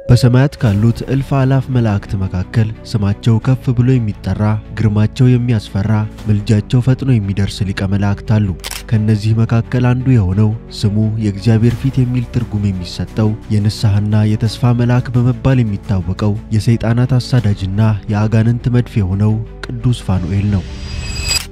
በሰማያት ካሉት እልፍ አላፍ መላእክት መካከል ስማቸው ከፍ ብሎ የሚጠራ፣ ግርማቸው የሚያስፈራ፣ ምልጃቸው ፈጥኖ የሚደርስ ሊቀ መላእክት አሉ። ከነዚህ መካከል አንዱ የሆነው ስሙ የእግዚአብሔር ፊት የሚል ትርጉም የሚሰጠው የንስሐና የተስፋ መልአክ በመባል የሚታወቀው የሰይጣናት አሳዳጅና የአጋንንት መድፍ የሆነው ቅዱስ ፋኑኤል ነው።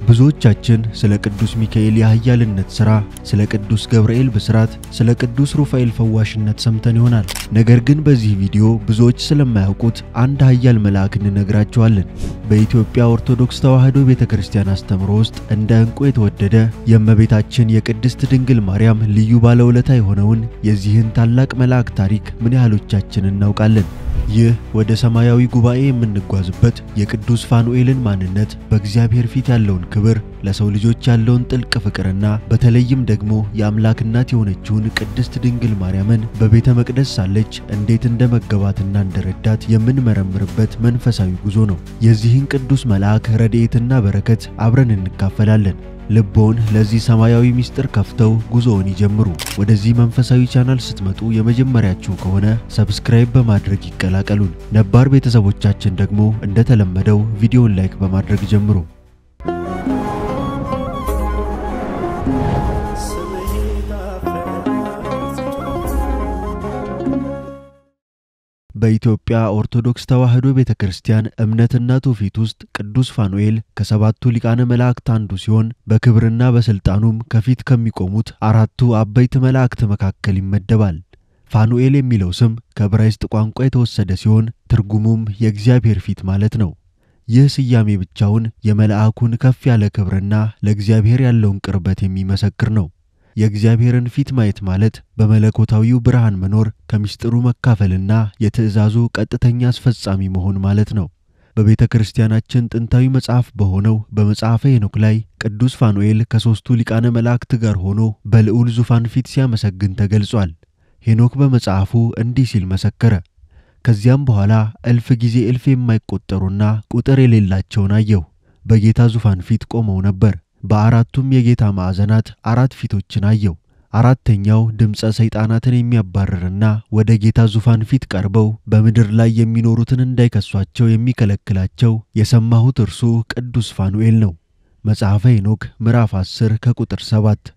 ብዙዎቻችን ስለ ቅዱስ ሚካኤል የኃያልነት ሥራ፣ ስለ ቅዱስ ገብርኤል ብስራት፣ ስለ ቅዱስ ሩፋኤል ፈዋሽነት ሰምተን ይሆናል። ነገር ግን በዚህ ቪዲዮ ብዙዎች ስለማያውቁት አንድ ኃያል መልአክ እንነግራችኋለን። በኢትዮጵያ ኦርቶዶክስ ተዋሕዶ ቤተክርስቲያን አስተምሮ ውስጥ እንደ ዕንቁ የተወደደ የእመቤታችን የቅድስት ድንግል ማርያም ልዩ ባለውለታ የሆነውን የዚህን ታላቅ መልአክ ታሪክ ምን ያህሎቻችን እናውቃለን? ይህ ወደ ሰማያዊ ጉባኤ የምንጓዝበት የቅዱስ ፋኑኤልን ማንነት፣ በእግዚአብሔር ፊት ያለውን ክብር፣ ለሰው ልጆች ያለውን ጥልቅ ፍቅርና በተለይም ደግሞ የአምላክ እናት የሆነችውን ቅድስት ድንግል ማርያምን በቤተ መቅደስ ሳለች እንዴት እንደመገባትና እንደረዳት የምንመረምርበት መንፈሳዊ ጉዞ ነው። የዚህን ቅዱስ መልአክ ረድኤትና በረከት አብረን እንካፈላለን። ልቦን ለዚህ ሰማያዊ ሚስጥር ከፍተው ጉዞውን ይጀምሩ። ወደዚህ መንፈሳዊ ቻናል ስትመጡ የመጀመሪያችሁ ከሆነ subscribe በማድረግ ይቀላቀሉን። ነባር ቤተሰቦቻችን ደግሞ እንደተለመደው ቪዲዮውን like በማድረግ ጀምሩ። በኢትዮጵያ ኦርቶዶክስ ተዋሕዶ ቤተክርስቲያን እምነትና ትውፊት ውስጥ ቅዱስ ፋኑኤል ከሰባቱ ሊቃነ መላእክት አንዱ ሲሆን በክብርና በስልጣኑም ከፊት ከሚቆሙት አራቱ አበይት መላእክት መካከል ይመደባል። ፋኑኤል የሚለው ስም ከዕብራይስጥ ቋንቋ የተወሰደ ሲሆን ትርጉሙም የእግዚአብሔር ፊት ማለት ነው። ይህ ስያሜ ብቻውን የመልአኩን ከፍ ያለ ክብርና ለእግዚአብሔር ያለውን ቅርበት የሚመሰክር ነው። የእግዚአብሔርን ፊት ማየት ማለት በመለኮታዊው ብርሃን መኖር፣ ከምስጢሩ መካፈልና የትእዛዙ ቀጥተኛ አስፈጻሚ መሆን ማለት ነው። በቤተ ክርስቲያናችን ጥንታዊ መጽሐፍ በሆነው በመጽሐፈ ሄኖክ ላይ ቅዱስ ፋኑኤል ከሦስቱ ሊቃነ መላእክት ጋር ሆኖ በልዑል ዙፋን ፊት ሲያመሰግን ተገልጿል። ሄኖክ በመጽሐፉ እንዲህ ሲል መሰከረ። ከዚያም በኋላ እልፍ ጊዜ እልፍ የማይቆጠሩና ቁጥር የሌላቸውን አየሁ። በጌታ ዙፋን ፊት ቆመው ነበር። በአራቱም የጌታ ማዕዘናት አራት ፊቶችን አየሁ። አራተኛው ድምፀ ሰይጣናትን የሚያባርርና ወደ ጌታ ዙፋን ፊት ቀርበው በምድር ላይ የሚኖሩትን እንዳይከሷቸው የሚከለክላቸው የሰማሁት እርሱ ቅዱስ ፋኑኤል ነው። መጽሐፈ ሄኖክ ምዕራፍ 10 ከቁጥር 7።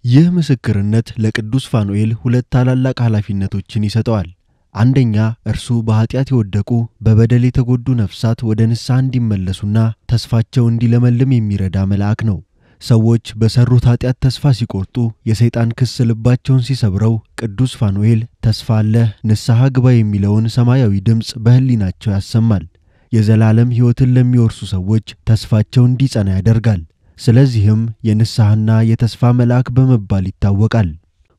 ይህ ምስክርነት ለቅዱስ ፋኑኤል ሁለት ታላላቅ ኃላፊነቶችን ይሰጠዋል። አንደኛ፣ እርሱ በኃጢአት የወደቁ በበደል የተጎዱ ነፍሳት ወደ ንስሐ እንዲመለሱና ተስፋቸው እንዲለመልም የሚረዳ መልአክ ነው። ሰዎች በሰሩት ኃጢአት ተስፋ ሲቆርጡ፣ የሰይጣን ክስ ልባቸውን ሲሰብረው፣ ቅዱስ ፋኑኤል ተስፋ አለህ፣ ንስሐ ግባ የሚለውን ሰማያዊ ድምፅ በሕሊናቸው ያሰማል። የዘላለም ሕይወትን ለሚወርሱ ሰዎች ተስፋቸው እንዲጸና ያደርጋል። ስለዚህም የንስሐና የተስፋ መልአክ በመባል ይታወቃል።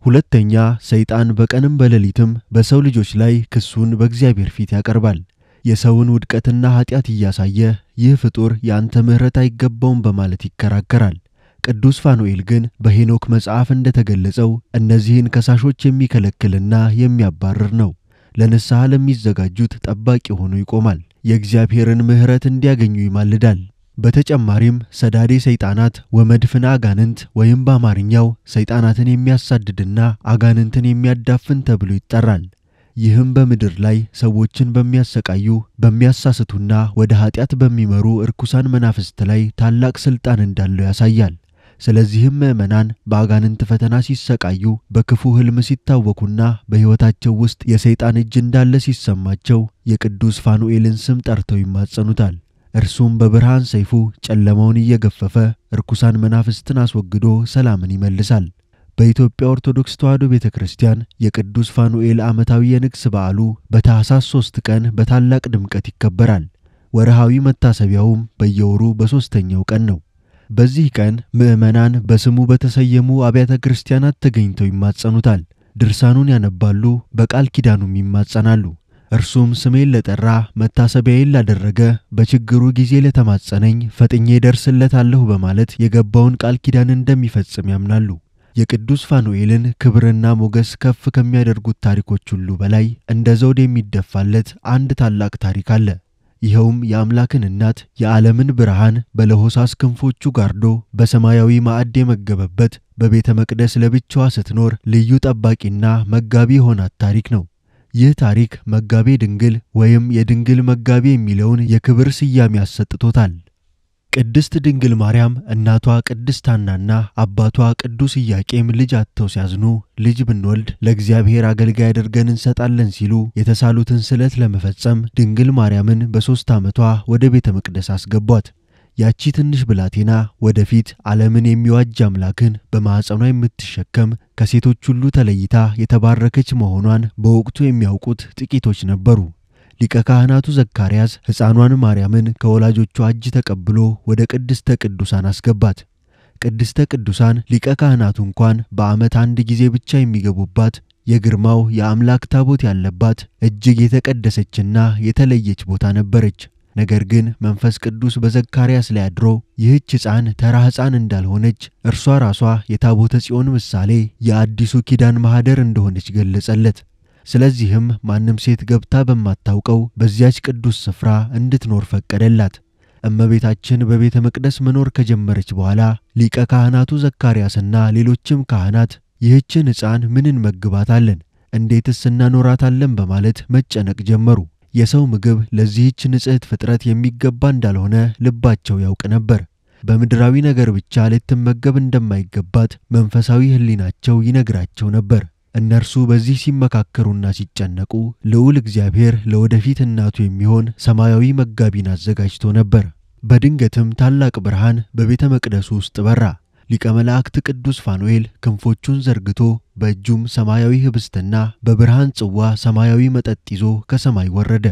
ሁለተኛ፣ ሰይጣን በቀንም በሌሊትም በሰው ልጆች ላይ ክሱን በእግዚአብሔር ፊት ያቀርባል። የሰውን ውድቀትና ኃጢአት እያሳየ ይህ ፍጡር የአንተ ምሕረት አይገባውም በማለት ይከራከራል። ቅዱስ ፋኑኤል ግን በሄኖክ መጽሐፍ እንደተገለጸው እነዚህን ከሳሾች የሚከለክልና የሚያባርር ነው። ለንስሐ ለሚዘጋጁት ጠባቂ ሆኖ ይቆማል። የእግዚአብሔርን ምሕረት እንዲያገኙ ይማልዳል። በተጨማሪም ሰዳዴ ሰይጣናት ወመድፍን አጋንንት ወይም በአማርኛው ሰይጣናትን የሚያሳድድና አጋንንትን የሚያዳፍን ተብሎ ይጠራል። ይህም በምድር ላይ ሰዎችን በሚያሰቃዩ፣ በሚያሳስቱና ወደ ኃጢአት በሚመሩ እርኩሳን መናፍስት ላይ ታላቅ ስልጣን እንዳለው ያሳያል። ስለዚህም ምዕመናን በአጋንንት ፈተና ሲሰቃዩ፣ በክፉ ሕልም ሲታወኩና በሕይወታቸው ውስጥ የሰይጣን እጅ እንዳለ ሲሰማቸው የቅዱስ ፋኑኤልን ስም ጠርተው ይማጸኑታል። እርሱም በብርሃን ሰይፉ ጨለማውን እየገፈፈ እርኩሳን መናፍስትን አስወግዶ ሰላምን ይመልሳል። በኢትዮጵያ ኦርቶዶክስ ተዋሕዶ ቤተክርስቲያን የቅዱስ ፋኑኤል ዓመታዊ የንግስ በዓሉ በታኅሳስ 3 ቀን በታላቅ ድምቀት ይከበራል። ወርሃዊ መታሰቢያውም በየወሩ በሦስተኛው ቀን ነው። በዚህ ቀን ምዕመናን በስሙ በተሰየሙ አብያተ ክርስቲያናት ተገኝተው ይማጸኑታል። ድርሳኑን ያነባሉ፣ በቃል ኪዳኑም ይማጸናሉ። እርሱም ስሜን ለጠራ መታሰቢያዬን ላደረገ በችግሩ ጊዜ ለተማጸነኝ ፈጥኜ ደርስለታለሁ በማለት የገባውን ቃል ኪዳን እንደሚፈጽም ያምናሉ። የቅዱስ ፋኑኤልን ክብርና ሞገስ ከፍ ከሚያደርጉት ታሪኮች ሁሉ በላይ እንደ ዘውድ የሚደፋለት አንድ ታላቅ ታሪክ አለ። ይኸውም የአምላክን እናት የዓለምን ብርሃን በለሆሳስ ክንፎቹ ጋርዶ በሰማያዊ ማዕድ የመገበበት በቤተ መቅደስ ለብቻዋ ስትኖር ልዩ ጠባቂና መጋቢ የሆናት ታሪክ ነው። ይህ ታሪክ መጋቤ ድንግል ወይም የድንግል መጋቤ የሚለውን የክብር ስያሜ አሰጥቶታል። ቅድስት ድንግል ማርያም እናቷ ቅድስት ሐናና አባቷ ቅዱስ ኢያቄም ልጅ አጥተው ሲያዝኑ ልጅ ብንወልድ ለእግዚአብሔር አገልጋይ አድርገን እንሰጣለን ሲሉ የተሳሉትን ስለት ለመፈጸም ድንግል ማርያምን በ3 ዓመቷ ወደ ቤተ መቅደስ አስገቧት። ያቺ ትንሽ ብላቴና ወደፊት ዓለምን የሚዋጅ አምላክን በማኅፀኗ የምትሸከም ከሴቶች ሁሉ ተለይታ የተባረከች መሆኗን በወቅቱ የሚያውቁት ጥቂቶች ነበሩ። ሊቀ ካህናቱ ዘካርያስ ሕፃኗን ማርያምን ከወላጆቿ እጅ ተቀብሎ ወደ ቅድስተ ቅዱሳን አስገባት። ቅድስተ ቅዱሳን ሊቀ ካህናቱ እንኳን በዓመት አንድ ጊዜ ብቻ የሚገቡባት የግርማው የአምላክ ታቦት ያለባት እጅግ የተቀደሰችና የተለየች ቦታ ነበረች። ነገር ግን መንፈስ ቅዱስ በዘካርያስ ላይ አድሮ ይህች ሕፃን ተራ ሕፃን እንዳልሆነች እርሷ ራሷ የታቦተ ጽዮን ምሳሌ የአዲሱ ኪዳን ማኅደር እንደሆነች ገለጸለት። ስለዚህም ማንም ሴት ገብታ በማታውቀው በዚያች ቅዱስ ስፍራ እንድትኖር ፈቀደላት። እመቤታችን በቤተ መቅደስ መኖር ከጀመረች በኋላ ሊቀ ካህናቱ ዘካርያስና ሌሎችም ካህናት ይህችን ሕፃን ምን እንመግባታለን? እንዴትስ እናኖራታለን? በማለት መጨነቅ ጀመሩ። የሰው ምግብ ለዚህች ንጽሕት ፍጥረት የሚገባ እንዳልሆነ ልባቸው ያውቅ ነበር። በምድራዊ ነገር ብቻ ልትመገብ እንደማይገባት መንፈሳዊ ሕሊናቸው ይነግራቸው ነበር። እነርሱ በዚህ ሲመካከሩና ሲጨነቁ ልዑል እግዚአብሔር ለወደፊት እናቱ የሚሆን ሰማያዊ መጋቢን አዘጋጅቶ ነበር። በድንገትም ታላቅ ብርሃን በቤተ መቅደሱ ውስጥ በራ። ሊቀ መላእክት ቅዱስ ፋኑኤል ክንፎቹን ዘርግቶ በእጁም ሰማያዊ ህብስትና በብርሃን ጽዋ ሰማያዊ መጠጥ ይዞ ከሰማይ ወረደ።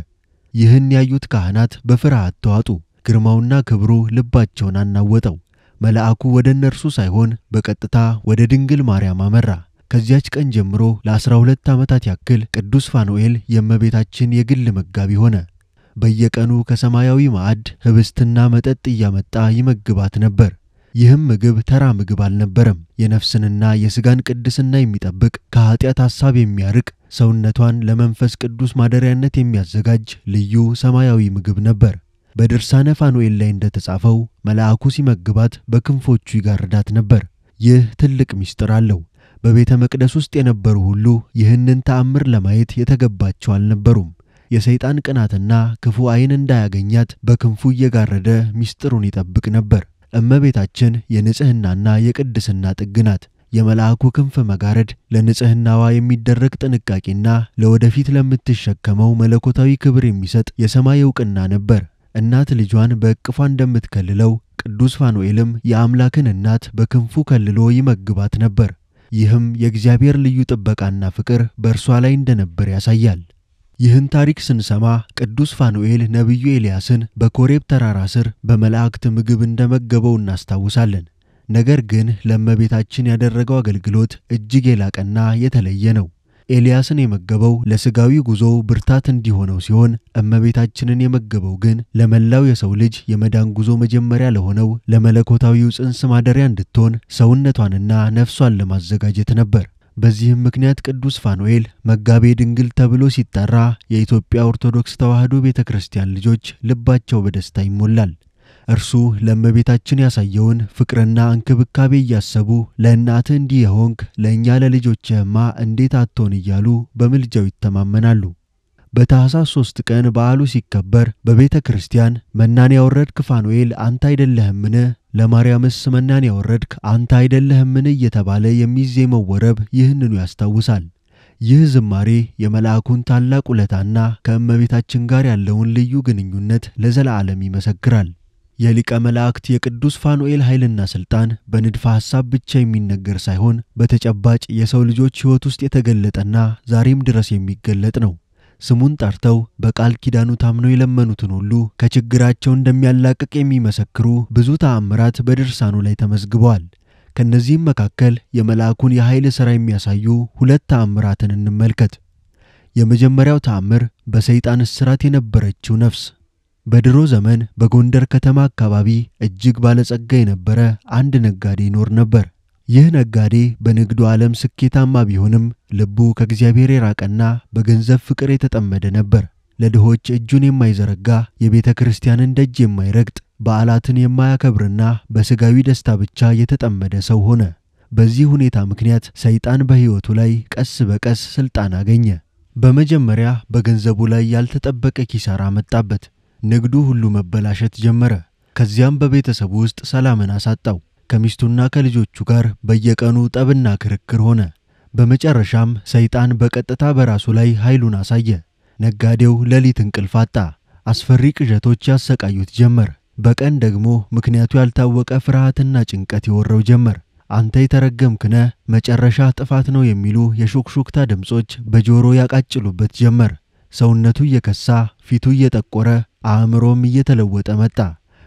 ይህን ያዩት ካህናት በፍርሃት ተዋጡ። ግርማውና ክብሩ ልባቸውን አናወጠው። መልአኩ ወደ እነርሱ ሳይሆን በቀጥታ ወደ ድንግል ማርያም አመራ። ከዚያች ቀን ጀምሮ ለ12 ዓመታት ያክል ቅዱስ ፋኑኤል የእመቤታችን የግል መጋቢ ሆነ። በየቀኑ ከሰማያዊ ማዕድ ህብስትና መጠጥ እያመጣ ይመግባት ነበር። ይህም ምግብ ተራ ምግብ አልነበረም። የነፍስንና የስጋን ቅድስና የሚጠብቅ፣ ከኃጢአት ሐሳብ የሚያርቅ፣ ሰውነቷን ለመንፈስ ቅዱስ ማደሪያነት የሚያዘጋጅ ልዩ ሰማያዊ ምግብ ነበር። በድርሳነ ፋኑኤል ላይ እንደተጻፈው መልአኩ ሲመግባት በክንፎቹ ይጋርዳት ነበር። ይህ ትልቅ ምስጢር አለው። በቤተ መቅደስ ውስጥ የነበሩ ሁሉ ይህንን ተአምር ለማየት የተገባቸው አልነበሩም። የሰይጣን ቅናትና ክፉ ዓይን እንዳያገኛት በክንፉ እየጋረደ ምስጢሩን ይጠብቅ ነበር። እመቤታችን የንጽህናና የቅድስና ጥግ ናት። የመልአኩ ክንፍ መጋረድ ለንጽህናዋ የሚደረግ ጥንቃቄና ለወደፊት ለምትሸከመው መለኮታዊ ክብር የሚሰጥ የሰማይ ዕውቅና ነበር። እናት ልጇን በእቅፏ እንደምትከልለው ቅዱስ ፋኑኤልም የአምላክን እናት በክንፉ ከልሎ ይመግባት ነበር። ይህም የእግዚአብሔር ልዩ ጥበቃና ፍቅር በእርሷ ላይ እንደነበር ያሳያል። ይህን ታሪክ ስንሰማ ቅዱስ ፋኑኤል ነቢዩ ኤልያስን በኮሬብ ተራራ ስር በመላእክት ምግብ እንደመገበው እናስታውሳለን። ነገር ግን ለእመቤታችን ያደረገው አገልግሎት እጅግ የላቀና የተለየ ነው። ኤልያስን የመገበው ለስጋዊ ጉዞው ብርታት እንዲሆነው ሲሆን፣ እመቤታችንን የመገበው ግን ለመላው የሰው ልጅ የመዳን ጉዞ መጀመሪያ ለሆነው ለመለኮታዊው ጽንስ ማደሪያ እንድትሆን ሰውነቷንና ነፍሷን ለማዘጋጀት ነበር። በዚህም ምክንያት ቅዱስ ፋኑኤል መጋቤ ድንግል ተብሎ ሲጠራ የኢትዮጵያ ኦርቶዶክስ ተዋሕዶ ቤተክርስቲያን ልጆች ልባቸው በደስታ ይሞላል። እርሱ ለእመቤታችን ያሳየውን ፍቅርና እንክብካቤ እያሰቡ ለእናትህ እንዲህ የሆንክ ለእኛ ለልጆችህማ እንዴት አትሆን እያሉ በምልጃው ይተማመናሉ። በታኅሳስ 3 ቀን በዓሉ ሲከበር በቤተ ክርስቲያን መናን ያወረድክ ፋኑኤል አንተ አይደለህምን? ለማርያምስ መናን ያወረድክ አንተ አይደለህምን? እየተባለ የሚዜመው ወረብ ይህንኑ ያስታውሳል። ይህ ዝማሬ የመልአኩን ታላቅ ውለታና ከእመቤታችን ጋር ያለውን ልዩ ግንኙነት ለዘላለም ይመሰክራል። የሊቀ መላእክት የቅዱስ ፋኑኤል ኃይልና ስልጣን በንድፈ ሐሳብ ብቻ የሚነገር ሳይሆን በተጨባጭ የሰው ልጆች ሕይወት ውስጥ የተገለጠና ዛሬም ድረስ የሚገለጥ ነው። ስሙን ጠርተው በቃል ኪዳኑ ታምነው የለመኑትን ሁሉ ከችግራቸው እንደሚያላቅቅ የሚመሰክሩ ብዙ ተአምራት በድርሳኑ ላይ ተመዝግበዋል። ከነዚህም መካከል የመልአኩን የኃይል ሥራ የሚያሳዩ ሁለት ተአምራትን እንመልከት። የመጀመሪያው ተአምር በሰይጣን እስራት የነበረችው ነፍስ። በድሮ ዘመን በጎንደር ከተማ አካባቢ እጅግ ባለጸጋ የነበረ አንድ ነጋዴ ይኖር ነበር። ይህ ነጋዴ በንግዱ ዓለም ስኬታማ ቢሆንም ልቡ ከእግዚአብሔር የራቀና በገንዘብ ፍቅር የተጠመደ ነበር። ለድሆች እጁን የማይዘረጋ፣ የቤተ ክርስቲያንን ደጅ የማይረግጥ፣ በዓላትን የማያከብርና በስጋዊ ደስታ ብቻ የተጠመደ ሰው ሆነ። በዚህ ሁኔታ ምክንያት ሰይጣን በሕይወቱ ላይ ቀስ በቀስ ስልጣን አገኘ። በመጀመሪያ በገንዘቡ ላይ ያልተጠበቀ ኪሳራ መጣበት። ንግዱ ሁሉ መበላሸት ጀመረ። ከዚያም በቤተሰቡ ውስጥ ሰላምን አሳጣው። ከሚስቱና ከልጆቹ ጋር በየቀኑ ጠብና ክርክር ሆነ። በመጨረሻም ሰይጣን በቀጥታ በራሱ ላይ ኃይሉን አሳየ። ነጋዴው ሌሊት እንቅልፍ አጣ። አስፈሪ ቅዠቶች ያሰቃዩት ጀመር። በቀን ደግሞ ምክንያቱ ያልታወቀ ፍርሃትና ጭንቀት ይወረው ጀመር። አንተ የተረገምክ ነህ፣ መጨረሻ ጥፋት ነው የሚሉ የሹክሹክታ ድምጾች በጆሮ ያቃጭሉበት ጀመር። ሰውነቱ እየከሳ፣ ፊቱ እየጠቆረ፣ አእምሮም እየተለወጠ መጣ።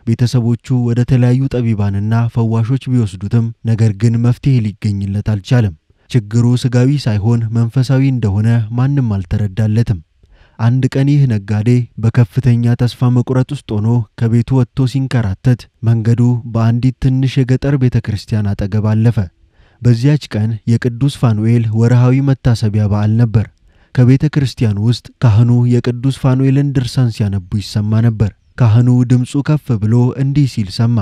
ቤተሰቦቹ ወደ ተለያዩ ጠቢባንና ፈዋሾች ቢወስዱትም ነገር ግን መፍትሄ ሊገኝለት አልቻለም። ችግሩ ስጋዊ ሳይሆን መንፈሳዊ እንደሆነ ማንም አልተረዳለትም። አንድ ቀን ይህ ነጋዴ በከፍተኛ ተስፋ መቁረጥ ውስጥ ሆኖ ከቤቱ ወጥቶ ሲንከራተት መንገዱ በአንዲት ትንሽ የገጠር ቤተክርስቲያን አጠገብ አለፈ። በዚያች ቀን የቅዱስ ፋኑኤል ወርሃዊ መታሰቢያ በዓል ነበር። ከቤተክርስቲያኑ ውስጥ ካህኑ የቅዱስ ፋኑኤልን ድርሳን ሲያነቡ ይሰማ ነበር። ካህኑ ድምፁ ከፍ ብሎ እንዲህ ሲል ሰማ።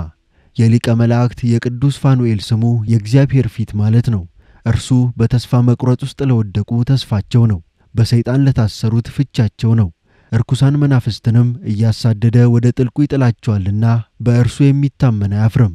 የሊቀ መላእክት የቅዱስ ፋኑኤል ስሙ የእግዚአብሔር ፊት ማለት ነው። እርሱ በተስፋ መቁረጥ ውስጥ ለወደቁ ተስፋቸው ነው። በሰይጣን ለታሰሩት ፍቻቸው ነው። እርኩሳን መናፍስትንም እያሳደደ ወደ ጥልቁ ይጥላቸዋልና በእርሱ የሚታመን አያፍርም።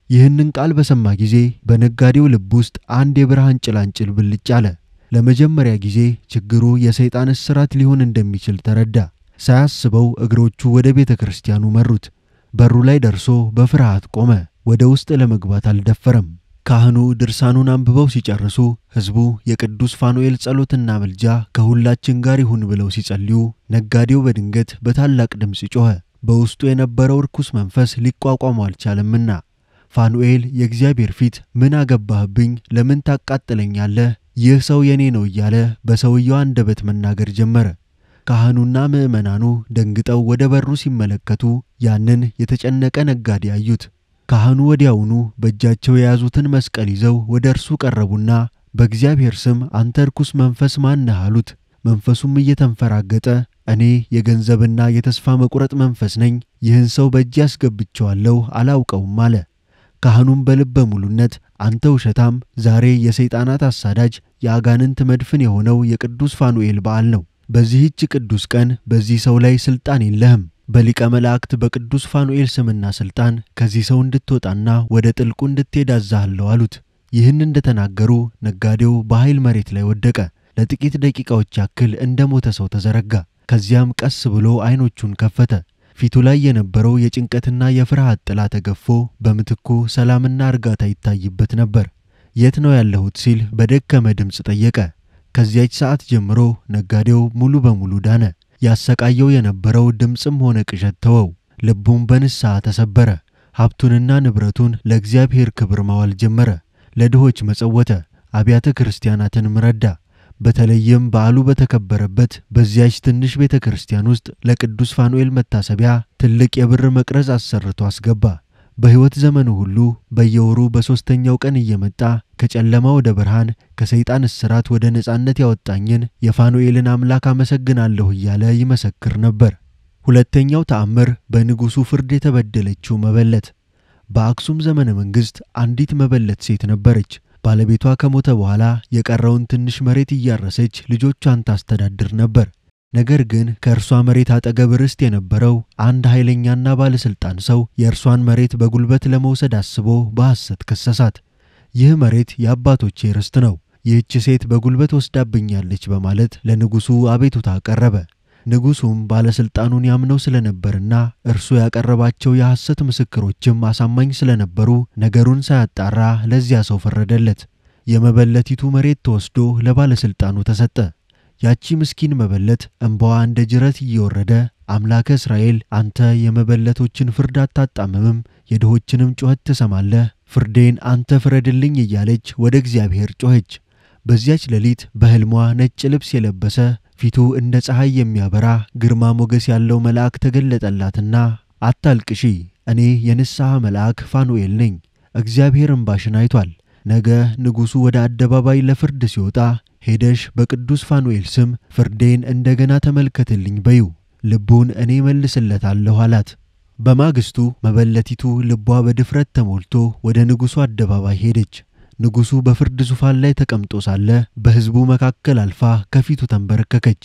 ይህንን ቃል በሰማ ጊዜ በነጋዴው ልብ ውስጥ አንድ የብርሃን ጭላንጭል ብልጭ አለ። ለመጀመሪያ ጊዜ ችግሩ የሰይጣን እስራት ሊሆን እንደሚችል ተረዳ። ሳያስበው እግሮቹ ወደ ቤተ ክርስቲያኑ መሩት። በሩ ላይ ደርሶ በፍርሃት ቆመ። ወደ ውስጥ ለመግባት አልደፈረም። ካህኑ ድርሳኑን አንብበው ሲጨርሱ ሕዝቡ የቅዱስ ፋኑኤል ጸሎትና ምልጃ ከሁላችን ጋር ይሁን ብለው ሲጸልዩ ነጋዴው በድንገት በታላቅ ድምፅ ጮኸ። በውስጡ የነበረው ርኩስ መንፈስ ሊቋቋመው አልቻለምና። ፋኑኤል የእግዚአብሔር ፊት ምን አገባህብኝ? ለምን ታቃጥለኛለህ? ይህ ሰው የኔ ነው እያለ በሰውየው አንደበት መናገር ጀመረ። ካህኑና ምዕመናኑ ደንግጠው ወደ በሩ ሲመለከቱ ያንን የተጨነቀ ነጋዴ አዩት። ካህኑ ወዲያውኑ በእጃቸው የያዙትን መስቀል ይዘው ወደ እርሱ ቀረቡና በእግዚአብሔር ስም አንተ ርኩስ መንፈስ ማን ነህ? አሉት። መንፈሱም እየተንፈራገጠ እኔ የገንዘብና የተስፋ መቁረጥ መንፈስ ነኝ፣ ይህን ሰው በእጄ አስገብቼዋለሁ፣ አላውቀውም አለ። ካህኑም በልበ ሙሉነት አንተ ውሸታም፣ ዛሬ የሰይጣናት አሳዳጅ የአጋንንት መድፍን የሆነው የቅዱስ ፋኑኤል በዓል ነው። በዚህች ቅዱስ ቀን በዚህ ሰው ላይ ስልጣን የለህም። በሊቀ መላእክት በቅዱስ ፋኑኤል ስምና ስልጣን ከዚህ ሰው እንድትወጣና ወደ ጥልቁ እንድትሄድ አዝሃለሁ አሉት። ይህን እንደተናገሩ ነጋዴው በኃይል መሬት ላይ ወደቀ። ለጥቂት ደቂቃዎች ያክል እንደ ሞተ ሰው ተዘረጋ። ከዚያም ቀስ ብሎ አይኖቹን ከፈተ። ፊቱ ላይ የነበረው የጭንቀትና የፍርሃት ጥላ ተገፎ በምትኩ ሰላምና እርጋታ ይታይበት ነበር። የት ነው ያለሁት ሲል በደከመ ድምፅ ጠየቀ። ከዚያች ሰዓት ጀምሮ ነጋዴው ሙሉ በሙሉ ዳነ። ያሰቃየው የነበረው ድምፅም ሆነ ቅዠት ተወው። ልቡም በንስሐ ተሰበረ። ሀብቱንና ንብረቱን ለእግዚአብሔር ክብር ማዋል ጀመረ። ለድሆች መጸወተ፣ አብያተ ክርስቲያናትንም ረዳ። በተለይም በዓሉ በተከበረበት በዚያች ትንሽ ቤተ ክርስቲያን ውስጥ ለቅዱስ ፋኑኤል መታሰቢያ ትልቅ የብር መቅረዝ አሰርቶ አስገባ። በሕይወት ዘመኑ ሁሉ በየወሩ በሦስተኛው ቀን እየመጣ ከጨለማ ወደ ብርሃን ከሰይጣን እስራት ወደ ነጻነት ያወጣኝን የፋኑኤልን አምላክ አመሰግናለሁ እያለ ይመሰክር ነበር። ሁለተኛው ተአምር በንጉሡ ፍርድ የተበደለችው መበለት። በአክሱም ዘመነ መንግሥት አንዲት መበለት ሴት ነበረች። ባለቤቷ ከሞተ በኋላ የቀረውን ትንሽ መሬት እያረሰች ልጆቿን ታስተዳድር ነበር። ነገር ግን ከእርሷ መሬት አጠገብ ርስት የነበረው አንድ ኃይለኛና ባለስልጣን ሰው የእርሷን መሬት በጉልበት ለመውሰድ አስቦ በሐሰት ከሰሳት። ይህ መሬት የአባቶቼ ርስት ነው፣ ይህች ሴት በጉልበት ወስዳብኛለች በማለት ለንጉሡ አቤቱታ አቀረበ። ንጉሡም ባለስልጣኑን ያምነው ስለነበርና እርሱ ያቀረባቸው የሐሰት ምስክሮችም አሳማኝ ስለነበሩ ነገሩን ሳያጣራ ለዚያ ሰው ፈረደለት። የመበለቲቱ መሬት ተወስዶ ለባለስልጣኑ ተሰጠ። ያቺ ምስኪን መበለት እንባዋ እንደ ጅረት እየወረደ አምላከ እስራኤል አንተ የመበለቶችን ፍርድ አታጣምምም፣ የድሆችንም ጩኸት ትሰማለህ፣ ፍርዴን አንተ ፍረድልኝ እያለች ወደ እግዚአብሔር ጮኸች። በዚያች ሌሊት በሕልሟ ነጭ ልብስ የለበሰ ፊቱ እንደ ፀሐይ የሚያበራ ግርማ ሞገስ ያለው መልአክ ተገለጠላትና አታልቅሺ፣ እኔ የንስሐ መልአክ ፋኑኤል ነኝ። እግዚአብሔር እንባሽን አይቷል። ነገ ንጉሡ ወደ አደባባይ ለፍርድ ሲወጣ ሄደሽ በቅዱስ ፋኑኤል ስም ፍርዴን እንደገና ተመልከትልኝ በዩ፣ ልቡን እኔ መልስለታለሁ አላት። በማግስቱ መበለቲቱ ልቧ በድፍረት ተሞልቶ ወደ ንጉሡ አደባባይ ሄደች። ንጉሡ በፍርድ ዙፋን ላይ ተቀምጦ ሳለ በሕዝቡ መካከል አልፋ ከፊቱ ተንበረከከች።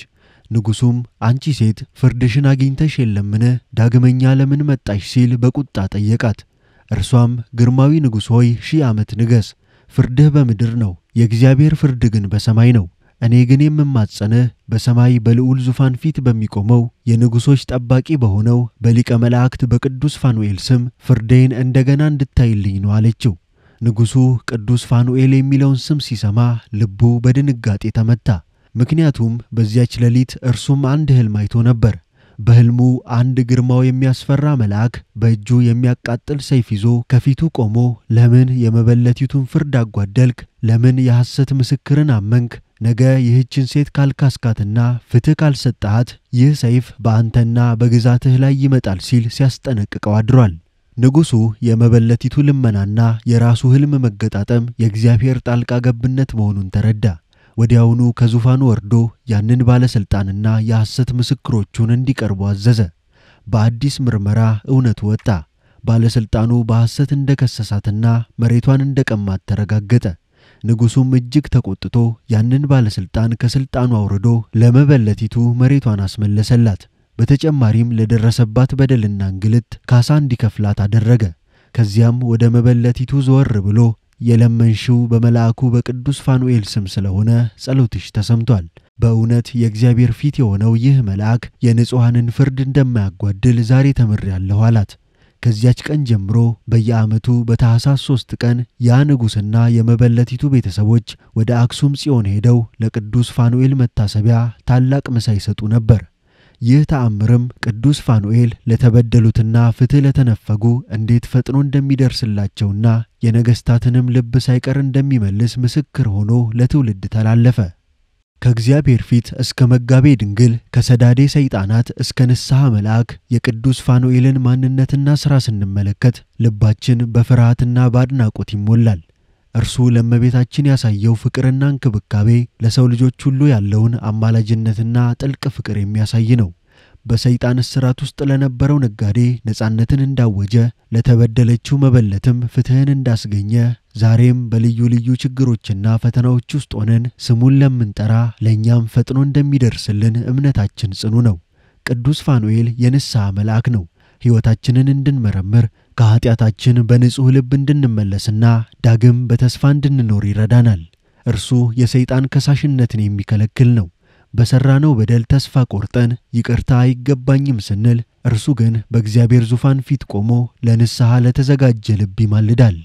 ንጉሡም አንቺ ሴት ፍርድሽን አግኝተሽ የለምን? ዳግመኛ ለምን መጣሽ? ሲል በቁጣ ጠየቃት። እርሷም ግርማዊ ንጉሥ ሆይ 1000 ዓመት ንገስ፣ ፍርድህ በምድር ነው፣ የእግዚአብሔር ፍርድ ግን በሰማይ ነው። እኔ ግን የምማጸንህ በሰማይ በልዑል ዙፋን ፊት በሚቆመው የንጉሶች ጠባቂ በሆነው በሊቀ መላእክት በቅዱስ ፋኑኤል ስም ፍርዴን እንደገና እንድታይልኝ ነው አለችው። ንጉሡ ቅዱስ ፋኑኤል የሚለውን ስም ሲሰማ ልቡ በድንጋጤ ተመታ። ምክንያቱም በዚያች ሌሊት እርሱም አንድ ሕልም አይቶ ነበር። በሕልሙ አንድ ግርማው የሚያስፈራ መልአክ በእጁ የሚያቃጥል ሰይፍ ይዞ ከፊቱ ቆሞ ለምን የመበለቲቱን ፍርድ አጓደልክ? ለምን የሐሰት ምስክርን አመንክ? ነገ ይህችን ሴት ካልካስካትና ፍትሕ ካልሰጠሃት ይህ ሰይፍ በአንተና በግዛትህ ላይ ይመጣል ሲል ሲያስጠነቅቀው አድሯል። ንጉሡ የመበለቲቱ ልመናና የራሱ ሕልም መገጣጠም የእግዚአብሔር ጣልቃ ገብነት መሆኑን ተረዳ። ወዲያውኑ ከዙፋኑ ወርዶ ያንን ባለስልጣንና የሐሰት ምስክሮቹን እንዲቀርቡ አዘዘ። በአዲስ ምርመራ እውነቱ ወጣ። ባለስልጣኑ በሐሰት እንደከሰሳትና መሬቷን እንደቀማት ተረጋገጠ። ንጉሡም እጅግ ተቆጥቶ ያንን ባለስልጣን ከስልጣኑ አውርዶ ለመበለቲቱ መሬቷን አስመለሰላት። በተጨማሪም ለደረሰባት በደልና እንግልት ካሳ እንዲከፍላት አደረገ። ከዚያም ወደ መበለቲቱ ዘወር ብሎ የለመንሽው በመልአኩ በቅዱስ ፋኑኤል ስም ስለሆነ ጸሎትሽ ተሰምቷል። በእውነት የእግዚአብሔር ፊት የሆነው ይህ መልአክ የንጹሐንን ፍርድ እንደማያጓድል ዛሬ ተምሬአለሁ አላት። ከዚያች ቀን ጀምሮ በየዓመቱ በታኅሳስ 3 ቀን ያ ንጉሥና የመበለቲቱ ቤተሰቦች ወደ አክሱም ጽዮን ሄደው ለቅዱስ ፋኑኤል መታሰቢያ ታላቅ ምሳ ይሰጡ ነበር። ይህ ተአምርም ቅዱስ ፋኑኤል ለተበደሉትና ፍትሕ ለተነፈጉ እንዴት ፈጥኖ እንደሚደርስላቸውና የነገሥታትንም ልብ ሳይቀር እንደሚመልስ ምስክር ሆኖ ለትውልድ ተላለፈ። ከእግዚአብሔር ፊት እስከ መጋቤ ድንግል ከሰዳዴ ሰይጣናት እስከ ንስሐ መልአክ የቅዱስ ፋኑኤልን ማንነትና ሥራ ስንመለከት ልባችን በፍርሃትና በአድናቆት ይሞላል። እርሱ ለእመቤታችን ያሳየው ፍቅርና እንክብካቤ ለሰው ልጆች ሁሉ ያለውን አማላጅነትና ጥልቅ ፍቅር የሚያሳይ ነው። በሰይጣን እስራት ውስጥ ለነበረው ነጋዴ ነጻነትን እንዳወጀ፣ ለተበደለችው መበለትም ፍትሕን እንዳስገኘ፣ ዛሬም በልዩ ልዩ ችግሮችና ፈተናዎች ውስጥ ሆነን ስሙን ለምንጠራ ለእኛም ፈጥኖ እንደሚደርስልን እምነታችን ጽኑ ነው። ቅዱስ ፋኑኤል የንስሐ መልአክ ነው። ሕይወታችንን እንድንመረምር ከኃጢአታችን በንጹሕ ልብ እንድንመለስና ዳግም በተስፋ እንድንኖር ይረዳናል። እርሱ የሰይጣን ከሳሽነትን የሚከለክል ነው። በሠራነው በደል ተስፋ ቆርጠን ይቅርታ አይገባኝም ስንል፣ እርሱ ግን በእግዚአብሔር ዙፋን ፊት ቆሞ ለንስሐ ለተዘጋጀ ልብ ይማልዳል።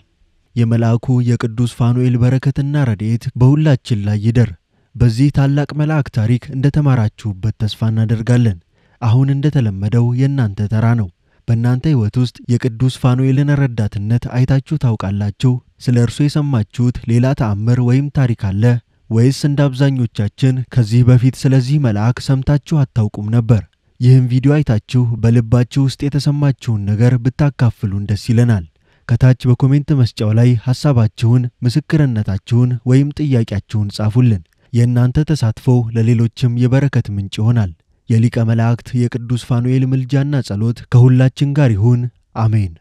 የመልአኩ የቅዱስ ፋኑኤል በረከትና ረድኤት በሁላችን ላይ ይደር። በዚህ ታላቅ መልአክ ታሪክ እንደተማራችሁበት ተስፋ እናደርጋለን። አሁን እንደተለመደው የእናንተ ተራ ነው። በእናንተ ሕይወት ውስጥ የቅዱስ ፋኑኤልን ረዳትነት አይታችሁ ታውቃላችሁ? ስለ እርሱ የሰማችሁት ሌላ ተአምር ወይም ታሪክ አለ? ወይስ እንደ አብዛኞቻችን ከዚህ በፊት ስለዚህ መልአክ ሰምታችሁ አታውቁም ነበር? ይህን ቪዲዮ አይታችሁ በልባችሁ ውስጥ የተሰማችሁን ነገር ብታካፍሉን ደስ ይለናል። ከታች በ comment መስጫው ላይ ሐሳባችሁን፣ ምስክርነታችሁን ወይም ጥያቄያችሁን ጻፉልን። የእናንተ ተሳትፎ ለሌሎችም የበረከት ምንጭ ይሆናል። የሊቀ መላእክት የቅዱስ ፋኑኤል ምልጃና ጸሎት ከሁላችን ጋር ይሁን። አሜን።